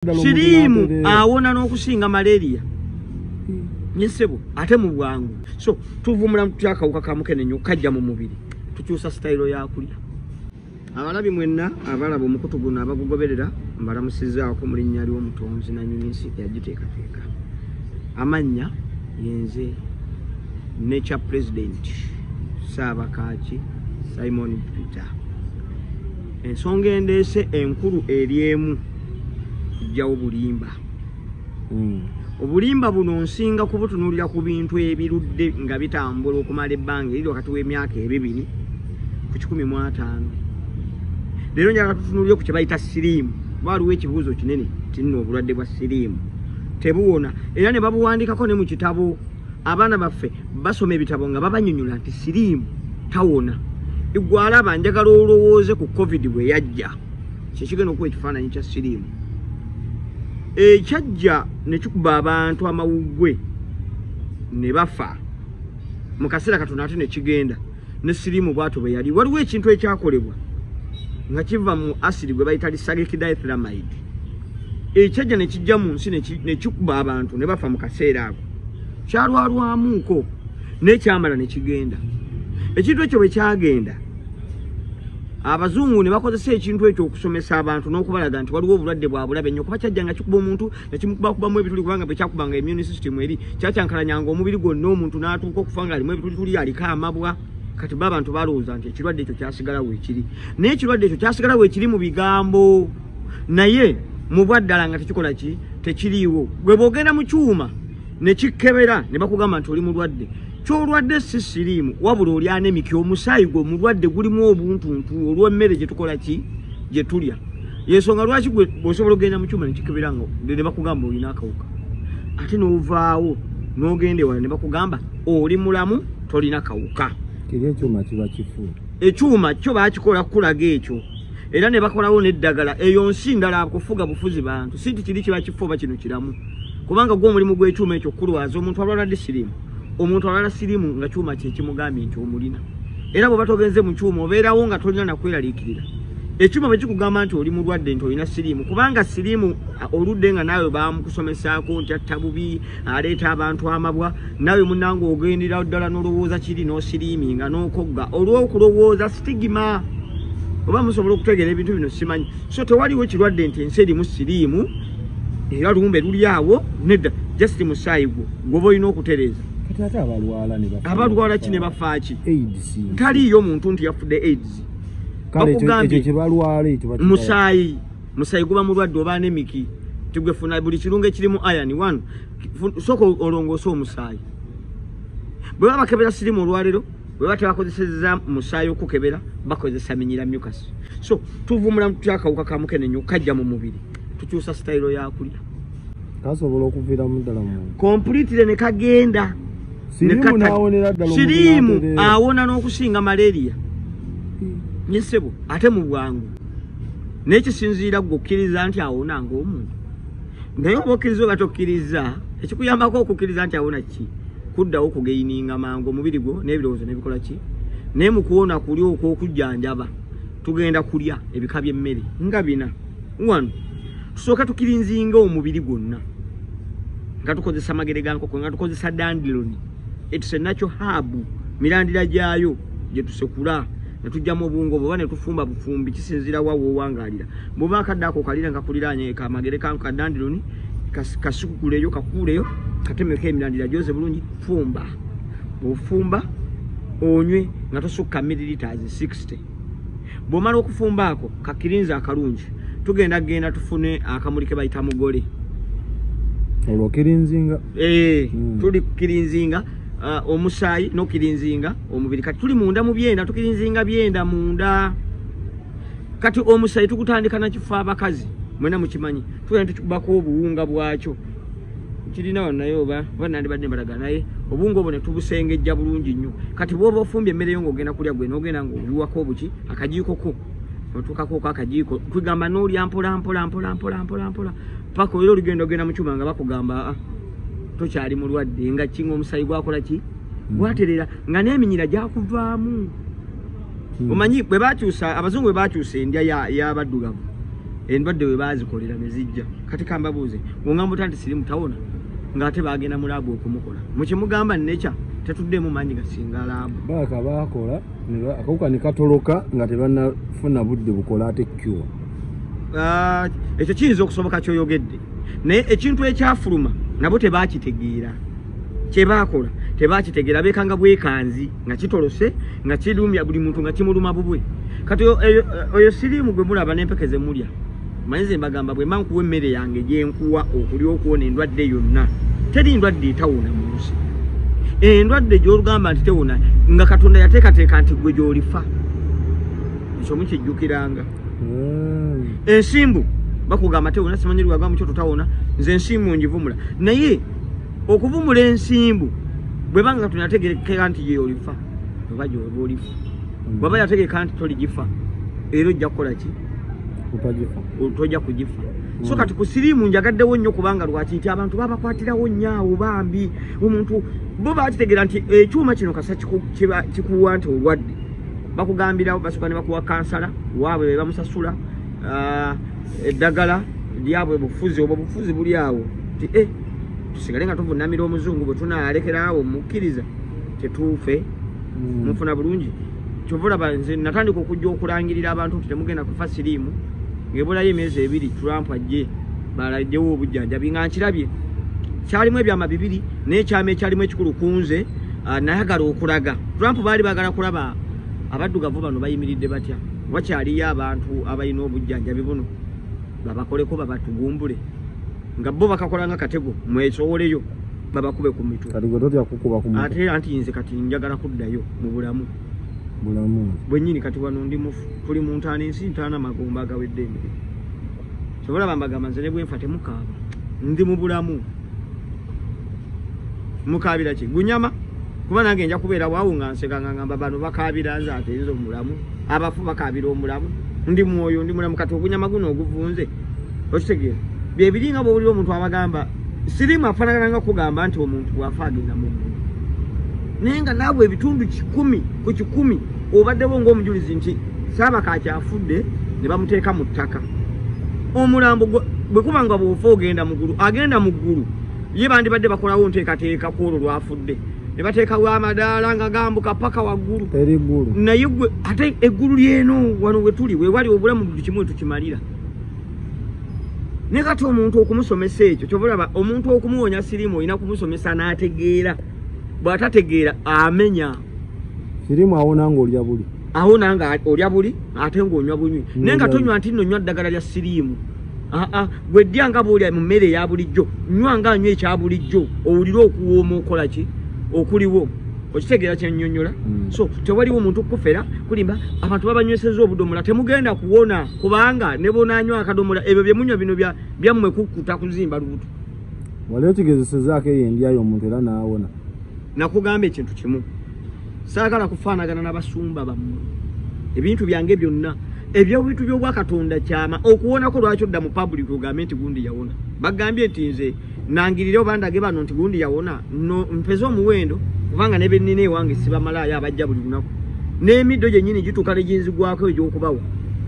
Siriimu awona n'okusinga malaria nyesebo ate mu bwangu. So tuvumula tutya akawuka ka mukenenya okajja mu mubiri? Tukyusa sitayiro yakulya. Abalabi mwenna abalaba omukutu guno abagugoberera, mbalamusizaako mu linnya ly'Omutonzi nannyini nsi eyagiteekateeka. Amannya yenze Nature President Saabakaaki Simon Peter. Ensonga endeese enkulu eri emu, kujjawo bulimba. Obulimba buno nsinga kubutunuulira ku bintu ebirudde nga bitambula okumala ebbanga eriri wakati w'emyaka 2 ku 150. Leero njagala tutunuulire ku kye bayita siriimu, kuba waliwo ekibuuzo kinene ti nno obulwadde bwa siriimu tebuwona, era ne babuwandikako ne mu kitabo. Abaana baffe basoma ebitabo nga babanyonyola nti siriimu tawona. Igwe alaba, njagala olowooze ku COVID bwe yajja, kyekigenda okuba ekifaananyi kya siriimu ekyajja ne kikuba abantu amawuggwe ne bafa mu kaseera katono ate ne kigenda. Ne siriimu bwatyo bwe yali. Waliwo ekintu ekyakolebwa nga kiva mu asidi gwe bayita lysergic diethylamide, ekyajja ne kijja mu nsi ne kikuba abantu ne bafa mu kaseera ako. Kyalwalwamuuko nekyamala ne kigenda. Ekintu ekyo bwe kyagenda, abazungu ne bakozesa ekintu ekyo okusomesa abantu n'okubalaga nti waliwo obulwadde bwa bulabe nnyo, kuba kyajja nga kikuba omuntu nekimukubakubamu ebituli, kubanga bwe kyakubanga immune system eri kyakyankalanyanga omubiri gwonna, omuntu n'atuuka okufa nga alimu ebitulituli, aliko amabwa. Kati ba abantu balowooza nti ekirwadde ekyo kyasigala weekiri, naye ekirwadde ekyo kyasigala weekiri mu bigambo, naye mu bwaddala nga tekikola ki, tekiriiwo. Gwe bw'ogenda mu kyuma ne kikkebera ne bakugamba nti oli mulwadde, kyolwadde si siriimu, wabula oli anemic. Omusaayi gwe omulwadde gulimu obuntuntu olw'emmere gye tukola ki, gye tulya. Yensonga lwaki gwe bw'osobola okugenda mu kyuma ne kikebera nga ne bakugamba olina akawuka, ate n'ovaawo n'ogenda ewala ne bakugamba oli mulamu, tolina kawuka. Kiri ekyuma kiba kifu. Ekyuma kyo bakikola kukulaga ekyo, era ne bakolawo n'eddagala. Eyo nsi ndala, kufuga bufuzi bantu, si nti kiri kiba kifu oba kino kiramu, kubanga gwe omulimu gw'ekyuma ekyo kulwaza omuntu alwaladde siriimu. Omuntu alwala siriimu nga kyuma kye kimugambye nti omulina, era bw'oba togenze mu kyuma obeerawo nga tolina nakweraliikirira. Ekyuma bwe kikugamba nti oli mulwadde, nti olina siriimu, kubanga siriimu oludde nga naawe bamukusomesaako nti atta bubi, aleeta abantu amabwa, naawe munnange ogendera ddala n'olowooza kiri n'osiriiminga n'okogga olw'okulowooza stigma. Oba musobola okutegeera ebintu bino simanyi. So tewaliwo kirwadde nti ensi erimu siriimu era lumbe luli awo, nedda. Just musaayi gwo gwoba olina okutereeza. Kati ate abalwala ne bafa? Abalwala ki ne bafaaki? AIDS. Taliiyo muntu nti yafudde AIDS. Kale ekyo Bakugambye. Ekyo kyebalwala ekyo bakikola. Musaayi guba mulwadde oba anemic. Tigwefuna buli kirungo ekirimu iron one. Sooka olongoose omusaayi. Bwe baba bakebera sirimu olwaleero, bwe baba tebakozesezza musaayi okukebera, bakozesa minyira, mucus. So tuvumula tutya akawuka ka mukenenya okajja mu mubiri? Tukyusa sitayiro yakulya. Kasobola okuviiramu ddala mu Completely ne kagenda. Siriimu n'awonera ddala omuntu Siriimu n'atereera. awona n'okusinga malaria nyesebo, ate mu bwangu. Naye kisinziira gwe okkiriza nti awona ng'omuntu. Naye oba okkiriza oba tokkiriza, ekikuyambako okukkiriza nti awona ki, kuddawo okugaininga mangu omubiri gwo n'ebirowoozo nebikola ki. Naye mu kuwona kuli okw'okujjanjaba, tugenda kulya ebika by'emmere nga bina. Wano tusooka tucleansinga omubiri gwonna nga tukozesa magere ga nkoko, nga tukozesa dandelion. It's a natural herb. Mirandira gyayo gye tusekula ne tujjamu obwongo oba ne tufumba bufumbi, kisinziira wa woowangalira. Bw'oba akadde ako kalira nga kuliraanye kamagere ka dandelion, kasikukuleyo, kakuuleyo, katemeko emirandira, gyoze bulungi, fumba. Bw'ofumba onywe nga tosukka milliliters 60. Bw'omala okufumba ako kakirinza akalungi, tugenda genda tufune akamuli ke bayita mugole. Olwo cleansinga. Eh, tuli kucleansinga omusaayi n'ocleansinga omubiri. Kati tuli munda mu byenda, tucleansinga byenda munda. Kati omusaayi tugutandika nakifo, abakazi mwena mukimanyi, tugenda tukubako obuwunga bwakyo. Kirina wano naye oba nandibadde mbalaga, naye obuwunga obwo ne tubusengejja bulungi nnyo. Kati bw'oba ofumbye emmere yo ng'ogenda kulya, gwe n'ogenda ng'oyiwako obuki akajiiko ko, otuukako akajiiko, tugamba n'olya mpola mpola mpola mpola mpola mpola paka era olugenda ogenda mu kyuma nga bakugamba, "Ah, tokyali mulwadde." Nga kinga omusaayi gwakola ki, gwaterera, nga n'eminyira gyakuvaamu. Omanyi bwe bakyusa, abazungu bwe bakyusa endya y'abaddugavu Endwadde we baazikolera ne zijja. Kati kambabuuze, bw'ongamba otya nti siriimu tawona ng'ate baagenda mu laabu okumukola? Mukimugamba nekya tetuddemu maanyi gasinga laabu. Baaka baakola akawuka ne katoloka nga tebannafuna budde bukola ate cure. Ekyo kiyinza okusoboka ky'oyogedde, naye ekintu ekyafuluma nabo tebakitegeera. Kye baakola tebakitegeera, beekanga bwekanzi nga kitolose nga kirumya buli muntu nga kimuluma bubwe. Kati oyo siriimu gwe mulaba n'empeke ze mulya, manyi nze mbagamba bwe mba nkuwa emmere yange gyenkuwa okulya okuwona endwadde yonna, teri ndwadde etawona mu nsi. Endwadde gy'olugamba nti tewona nga Katonda yateekateeka nti gwe gy'olifa, ekyo mukijjukiranga. Ensimbu bakugamba tewona, simanyi lwaga mukyo totawona. Nze ensimbu ngivumula, naye okuvumula ensimbu bwebanga Katonda yategeka nti ye olifa oba gyoba olifa, bwaba yategeka nti toligifa era ojja kukola ki? Utagifa. Tojja kugifa. So kati ku siriimu njagaddewo nnyo, kubanga lwaki nti abantu babakwatirawo nnyo awo bambi. Omuntu bo bakitegeera nti ekyuma kino kasa kikuwa nti olwadde, bakugambirawo, basooka ne bakuwa kansala waabwe be bamusasula, eddagala lyabwe, bufuzi obwo bufuzi buli awo nti tusigale nga tuvunamira omuzungu, bwe tunaalekerawo mukkiriza tetuufe. Munfuna bulungi? Kyova olaba nze natandika okujja okulangirira abantu nti temugenda kufa siriimu ng'ebulayo emyezi 2 Trump ajje balajjewo obujjanjabi, nga nkirabye kyalimu ebyama bibiri, naye ekyama ekyalimu ekikulu ku nze, nayagala okulaga Trump baali baagala kulaba abaddugavu bano bayimiridde batya, wakyaliyo abantu abalina obujjanjabi buno babakoleko babatugumbule nga bo bakakola nga katego mwesowoleyo babakube ku mitwe. Kati gwe totya kukuba ku mutwe? Ate anti nze kati njagala kuddayo mu bulamu bulamu bwennyini. Kati wano ndi mufu, tuli mu ntaana, ensi ntaana, magomba agawedde emirimu. Sobola bambagamba nze ne bwenfa temukaaba, ndi mu bulamu. Mukaabira ki gunyama? Kuba nange nja kubeera waawo nga nseka nga ngamba bano bakaabira nze, ate nze omulamu, abafu bakaabira omulamu. Ndi mwoyo, ndi mulamu. Kati ogunyama guno oguvunze, okitegeera byebiri nga bwowulira omuntu abagamba sirimu afaanagana nga kugamba nti omuntu bw'afa agenda mu ggulu, naye nga naawe ebitundu 100% obaddewo ng'omujulizi nti Saabakaaki afudde ne bamuteeka mu ttaka. Omulambo bwe kuba nga bw'ofa ogenda mu ggulu, agenda mu ggulu ye bandibadde bakolawo nteekateeka ku olwo lwafudde ne bateekawo amadaala nga gambuka paka waggulu. Teri ggulu. Naye gwe ate eggulu lyeno wano we tuli wewali obulamu, buli kimu wetukimalira. Naye kati omuntu okumusomesa ekyo, kyova olaba omuntu okumuwonya siriimu olina kumusomesa n'ategeera, bw'atategeera amenya. Siriimu awona ng'olya buli. Awona nga olya buli ate ng'onywa bunywi, naye nga tonywa nti nno nywa ddagala lya siriimu. Aa, gwe ddya nga bw'olya mu mmere eya bulijjo, nywa nga anywa ekya bulijjo, owulire okuwooma okola ki okuliwo. Okitegeera kyennyonnyola? So tewaliwo omuntu kufera kulimba. Abantu babanyweseza obudomola, temugenda kuwona, kubanga ne bonaanywa akadomola ebyo bye munywa bino byammwe kukkuta kuzimba lubuto. Wali okigezesezaako eyo endyayo omuntu era n'awona? Nakugamba ekintu kimu, saagala kufaanagana n'abasumba bammwe. Ebintu byange byonna ebyobintu by'obwakatonda kyama okuwonako. Lwaki odda mu public ogambe nti gundi yawona? Bagambye nti nze nangirire oba ndage bano nti gundi yawona, no mpeze omuwendo, kubanga ne bennina ewange sibamalaayo abajja buli lunaku, n'emiddo gyennyini gituuka ne ginzigwako egy'okubawa.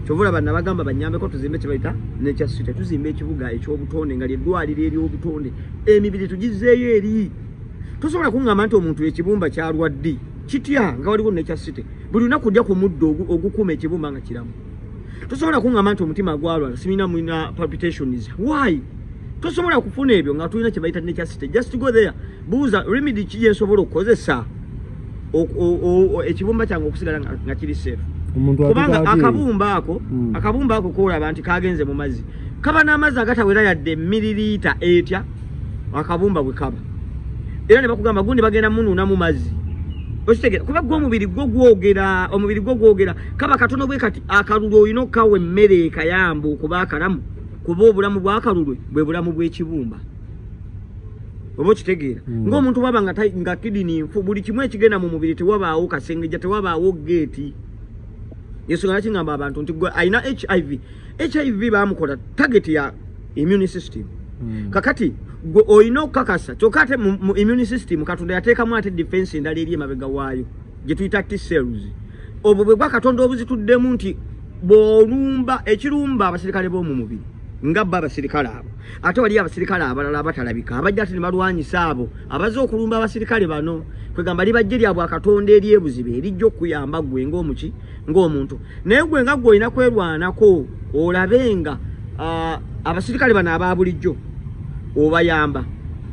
Kyova olaba nabagamba banyambeko tuzimbe kye bayita nekyasite, tuzimbe ekibuga eky'obutonde nga lyeddwaliro ery'obutonde, emibiri tugizzeeyo eri. Tosobola kuŋŋamba nti omuntu ekibumba kyalwadde kitya nga waliwo nekyasite buli lunaku ddya ku muddo ogukuuma ekibumba nga kiramu. Tosobola kuŋŋamba nti omutima gwalwala simina mulina palpitations, why? Tosobola kufuna ebyo nga tulina kye bayita nekyasite. Just go there, buuza remedy ki gyensobola okukozesa ekibumba kyange okusigala nga kiri safe. Omuntu kubanga atuuka atya eyo? Akabumba ako, akabumba ako koolaba nti kagenze mu mazzi, kaba n'amazzi agatawera yadde mililiita etya, akabumba bwe kaba era ne bakugamba gundi bagenda munuuna mu mazzi. Okitegeera? Kuba gwe omubiri gwo gwogera, omubiri gwo gwogera kaba katono bwe kati. Akalulu olina okukawa emmere ekayamba okuba akalamu, kuba obulamu bw'akalulwe bwe bulamu bw'ekibumba, oba okitegeera? Ng'omuntu bwaba nga nga kidini nfu, buli kimu ekigenda mu mubiri tewabaawo kasengejja, tewabaawo geeti. Ensonga lwaki ngamba abantu nti gwe alina HIV, HIV bamukola target ya immune system. Kakati gwe olina okukakasa kyokka ate mu immune system Katonda yateekamu ate defense endala eri emabega waayo gye tuyita T cells. Obwo bwe bwa Katonda obuzituddemu nti Bw'olumba ekirumba abasirikale b'omu mubiri nga bo abasirikale abo, ate waliyo abasirikale abalala abatalabika abajja ate ne balwanyisa abo abazze okulumba abasirikale bano. Kwegamba libajje lya Bwakatonda eryebuzibe erijja okuyamba ggwe ng'omuki ng'omuntu. Naye ggwe nga ggwe olina kwerwanako olabe nga abasirikale bano aba bulijjo obayamba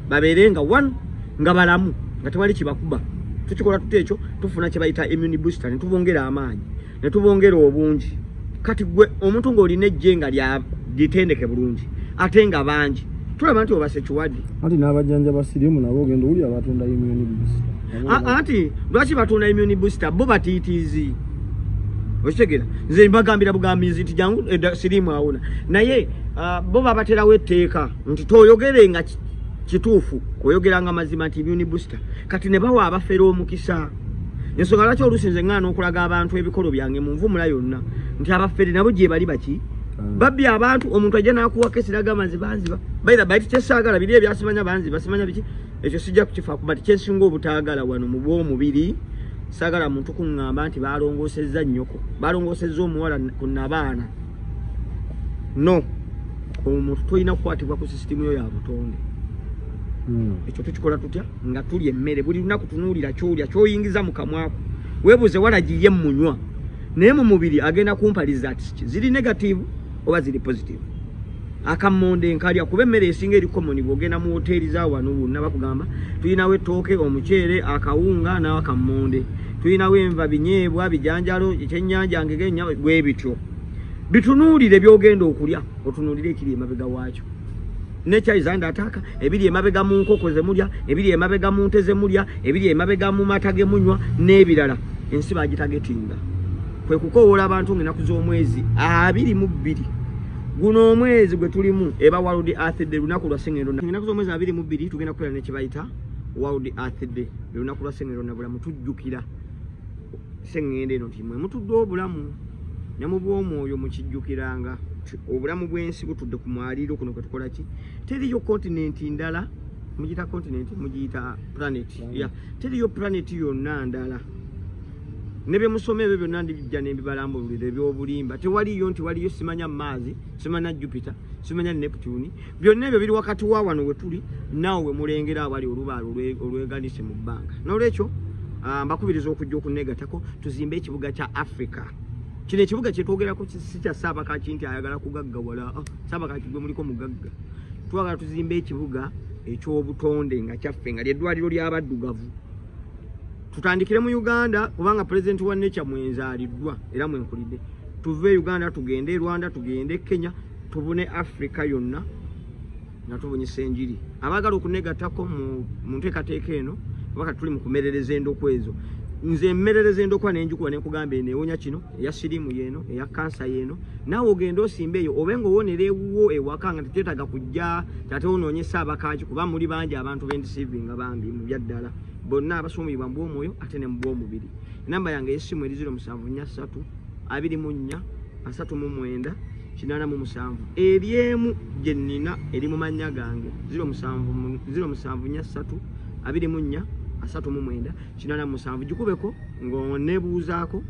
babeere nga one nga balamu nga tewali kibakuba. Tukikola tutya ekyo? Tufuna kye bayita immune booster ne tubongera amaanyi ne tubongera obungi. Kati gwe omuntu ng'olina ejje nga litendeke bulungi ate nga bangi, tulaba nti obase kiwadde. Anti n'abajjanja siriimu nabo ogenda owulira batunda immune booster. Anti lwaki batunda immune booster? Bo batiitiizi, okitegera? Nze mbagambira bugambizi nti jangu siriimu awona, naye bo babaterawo etteeka nti toyogere nga kituufu, oyogeranga mazima nti immune booster. Kati ne bawa abafere omukisa. Ensonga lwaki oluusi nze ŋŋaana okulaga abantu ebikolo byange mu nvumula yonna nti abafere nabo gye bali baki babbi abantu. Omuntu ajja n'akuwa kesi n'agamba nze banziba, baira baiti kyesaagala biri ebyasimanya banziba simanya biki, ekyo sijja kukifaako. But kyensinga obutaagala wano mu bw'omubiri, saagala muntu kuŋŋamba nti balongoosezza nnyoko, balongoosezza omuwala ku nabaana. No, omuntu tolina kukwatibwa ku sisitimu yo ya butonde. Ekyo tukikola tutya? Nga tulya emmere buli lunaku, tunuulira kyolya kyoyingiza mu kamwako, weebuuze walagiye munywa, naye mu mubiri agenda kumpa results ki, ziri negative oba ziri positive. Akamonde nkalya kuba emmere esinga eri common. Bw'ogenda mu woteeri za wano wonna bakugamba tulinawo ettooke, omuceere, akawunga n'akamonde, tulinawo enva, binyeebwa, bijanjalo, ekyennyanja, ngege, ennyama, bwe bityo. Bitunuulire by'ogenda okulya, otunuulire ekiri emabega waakyo. Nature is under attack. Ebiri emabega mu nkoko ze mulya, ebiri emabega mu nte ze mulya, ebiri emabega mu mata ge munywa n'ebirala, ensi bagitagetinga. Kwe kukoowoola abantu ng'ennaku z'omwezi 22 guno omwezi gwe tulimu eba World Earth Day, lunaku lwa Sengendo. Ennaku z'omwezi 22 tugenda kubeera ne kye bayita World Earth Day, lunaku lwa Sengendo na bulamu. Tujjukira Sengendo eno nti mwe mutudde obulamu ne mu bw'omwoyo, mukijjukiranga obulamu bw'ensi butudde ku mwaliiro kuno kwe tukola ki. Teriyo continent ndala, mugiyita continent, mugiyita planet, yeah. Teriyo planet yonna ndala, ne bye musoma ebyo byonna ndijja ne mbibalambululira ebyobulimba. Tewaliyo nti waliyo simanya Mars, simanya Jupiter, simanya Neptune. Byonna ebyo biri wakati wa wano we tuli naawe we mulengera awali olubaale olweganise mu bbanga. N'olwekyo mbakubiriza okujja okunneegattako tuzimbe ekibuga kya Africa. Kino ekibuga kye twogerako si kya Ssaabakaki nti ayagala kugaggawala. Ssaabakaki gwe muliko mugagga. Twagala tuzimbe ekibuga eky'obutonde nga kyaffe, nga lyeddwaliro ly'abaddugavu. Tutandikire mu Uganda kubanga pulezidenti wa nature mwenzaaliddwa era mwenkulidde. Tuve Uganda tugende Rwanda, tugende Kenya, tubune Africa yonna nga tubunyisa enjiri. Abaagala okunneegattako mu nteekateeka eno, kubanga tuli mu kumerereza endokwa ezo. Nze mmerereza endokwa ne njikuba ne nkugamba eno ewonya kino, eya siriimu yeeno, eya kansa yeeno, naawe ogende osimba eyo obe ng'owonera ewuwo ewaka nga tekyetaaga kujja ate onoonye Ssaabakaaki, kuba muli bangi abantu bendisiivinga bambi mu byaddala bonna abasumuyibwa mu bw'omwoyo ate ne mu bw'omubiri. Enamba yange ey'essimu eri 0743 24 39 87. Eri emu gye nnina eri mu mannya gange 0743 24 39 87. Gikubeko ng'oneebuuzaako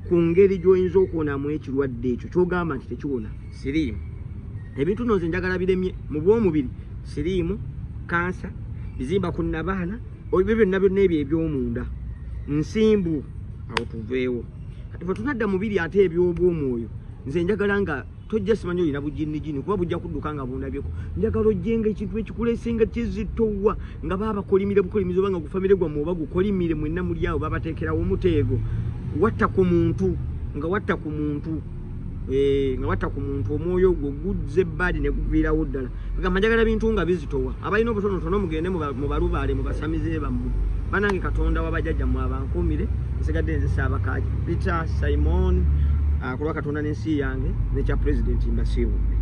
ku ngeri gy'oyinza okuwonamu ekirwadde ekyo ky'ogamba nti tekiwona, siriimu. Ebintu nno nze njagala biremye mu bw'omubiri: siriimu, kansa, bizimba ku nnabaana, ebyo byonna byonna ebyo eby'omunda, nsimbu, awo tuveewo. Kati bwe tunadda mubiri ate eby'obwomwoyo, nze njagala nga tojja simanyi olina bujinnijinni kuba bujja kudduka nga bundabyeko. Njagala ojjenga ekintu ekikuleese nga kizitowa nga baabakolimire bukolimizi oba nga gufamire gwammwe oba gukolimire mwenna muli awo babateekerawo omuteego watta ku muntu, nga watta ku muntu, nga watta ku muntu, omwoyo ogwo guzza ebbaadi ne guviirawo ddala. Gamba njagala bintu nga bizitowa. Abalina obutonotono mugende mu balubaale mu basamize bammwe. Banange, Katonda wabajjajjammwe abankuumire. Nsigadde nze Ssaabakaaki Peter Simon, ku lwa Katonda n'ensi yange nekya pulezidenti, mbasiibudde.